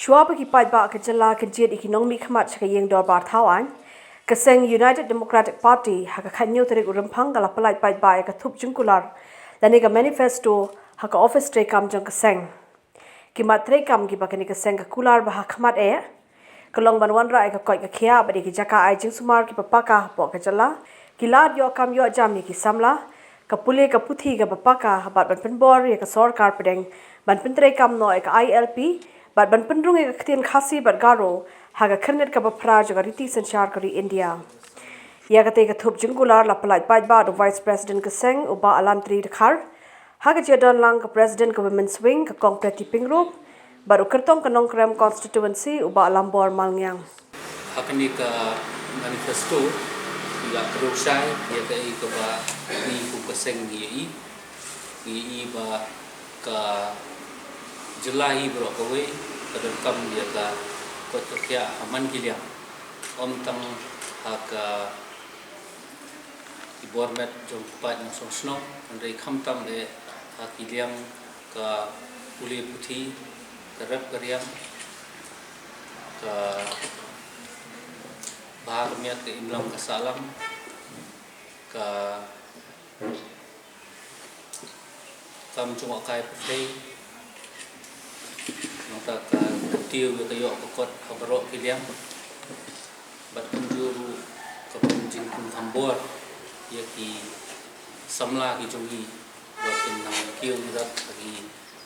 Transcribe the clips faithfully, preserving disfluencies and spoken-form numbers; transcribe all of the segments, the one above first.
Shuwa ba ki paidbah ka jylla kin jied ïa ki nongmihkhmat sha ka ïing dorbar thaw aiñ, ka seng United Democratic Party ha ka khathynñiew tarik u Rymphang ka la pyllait paidbah ïa ka thup jingkular lane ka manifesto ha ka office treikam jong ka seng. Ki mat treikam kiba kane ka seng ka kular ba ha khmat eh ka long ban wanrah ïa ka koit ka khiah bad ïa ki jaka ai jingsumar kiba paka hapoh ka jylla, ki lad ïoh kam ïoh jam ïa ki samla, ka pule ka puthi kaba paka bad ban pynbor ïa ka sorkar pdeng ban pyntreikam noh ïa ka I L P bad ban pynrung ïa ka ktien Khasi bad Garo ha ka khyrnit kaba phra jong ka riti synshar ka ri India. Ïa katei ka thup jingkular la pyllait paidbah da u Vice President ka seng u Bah Alantri Dkhar, ha ka jingdon lang ka President ka Women's Wing ka Kong Pretty Pyngrope bad u kyrtong ka Nongkrem Constituency u Bah Lambor Malngiang. Ha kane ka manifesto ngi la kdew shai ïa kaei kaba ngi kum ka seng ngi ïohi. Ngi ïohi ba ka jylla hi baroh kawei ka donkam ïa ka koit ka khiah ha man ki liang, ym tang ha ka ki bor met jong ki paid nongshong shnong, hynrei khamtam eh ha ki liang ka pule puthi, ka rep ka riang, ka bha ka miat, ka imlang ka sahlang, ka kam jngohkai pyrthei, nangta ka kyntiew ïa ka ïoh ka kot ha baroh ki liang. Bad kumjuh ruh ka pynjingpynkhambor ïa ki samla ki jong ngi ba kin nang kiew ïarap ha ki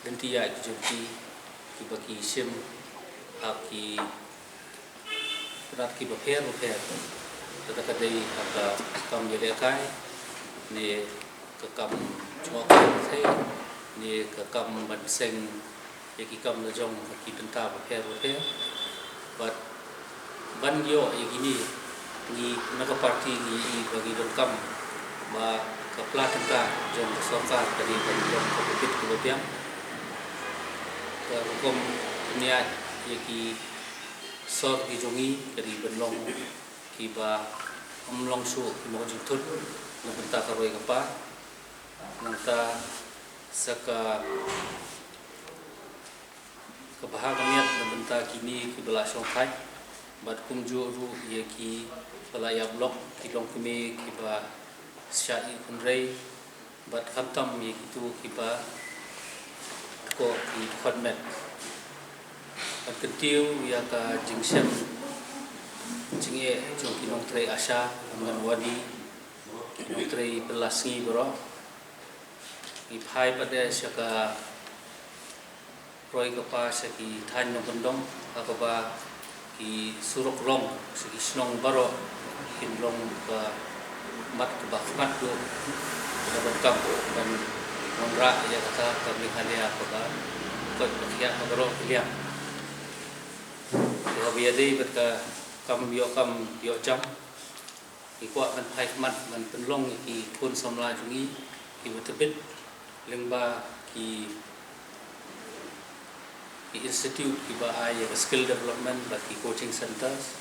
lynti ïaid ki jong ki kiba ki shim ha ki tnat kiba pher bapher. Lada ka dei ha ka kam ïalehkai ne ka kam jngohkai pyrthei ne ka kam ban seng ïa ki kam la jong ha ki bynta bapher bapher. Bad ban ïoh ïa kine, ngi na ka party ngi ïohi ba ngi donkam ba ka pla tyngka jong ka sorkar ka dei ban long kaba bit kaba biang. Ka rukom pynïaid ïa ki sor ki jong ngi ka dei ban long kiba ym long shuh ki mawjingthut na bynta ka roi ka par. Nangta sa ka ka bha ka miat na bynta kine kiba la shongthait bad kumjuh ruh ïa kiba la ïap lok, ki longkmie kiba shah ïeh kynrei bad khamtam ïa kito kiba dkoh ki dkhot met. Ban kyntiew ïa ka jingshem jingeh jong ki nongtrei ASHA, Anganwadi, ki nongtrei bylla sngi baroh. Ngi phai pat de sha ka roi ka par sha ki thaiñ nongkyndong ha kaba ki surok rong sha ki shnong baroh kin long ka mat kaba khmat duh kaba donkam ban wanrah ïa kata ka Meghalaya kaba koit ka khiah ha baroh ki liang. Te haba ïadei bad ka kam ïoh kam ïoh jam, ngi kwah ban phai khmat ban pynlong ïa ki khun samla jong ngi kiba tbit lyngba ki ki institute kiba ai ïa ka skill development bad ki coaching centers.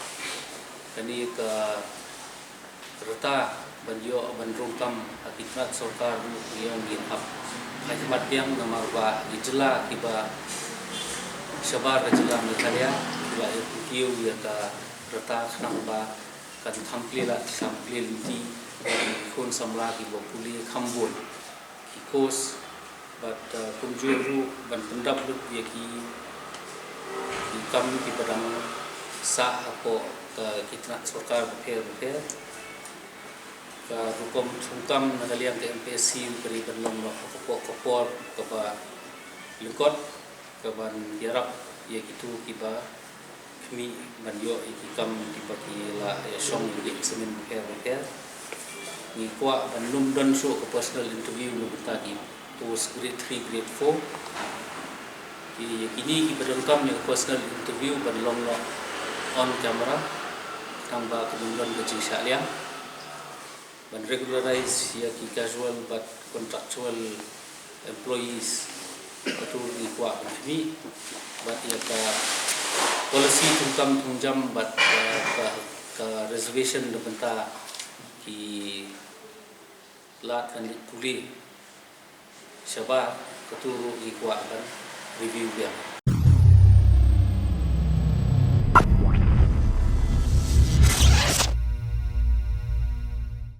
Kane ka rta ban ïoh ban rung kam ha ki tnat sorkar ruh ngi ong ngin hap phai khmat biang namar ba ki jylla kiba shabar ka jylla Meghalaya ki la ïa kiew ïa ka rta khnang ba kan kham plie lad kham plie lynti ïa ki khun samla kiba pule kham bun ki course bad, uh, kumjuh ruh ban pyndap lut ïa ki, ki kam kiba dang sah hapoh, uh, ki tnat sorkar bapher bapher. Ka rukom thungkam na ka liang ka M P S C ka dei ban long noh ha ka por ka por kaba lyngkot, kaban ïarap ïa kito kiba khmih ban ïoh ïa ki kam kiba ki la ïa shong ïa ki examen bapher bapher. Ngi kwah ban ym don shuh ka personal interview na bynta ki post grade three, grade four. Ki, ïa kine kiba donkam ïa ka personal interview ban long noh on camera, tang ba ka ym don ka jingshah liang. Ban regularize ïa ki casual bad contractual employees, kato ruh ngi kwah ban khmih, bad ïa ka policy thungkam thungjam bad, eh, ka, ka reservation na bynta ki lad ban leit pule shabar, kato ruh ngi kwah ban review biang.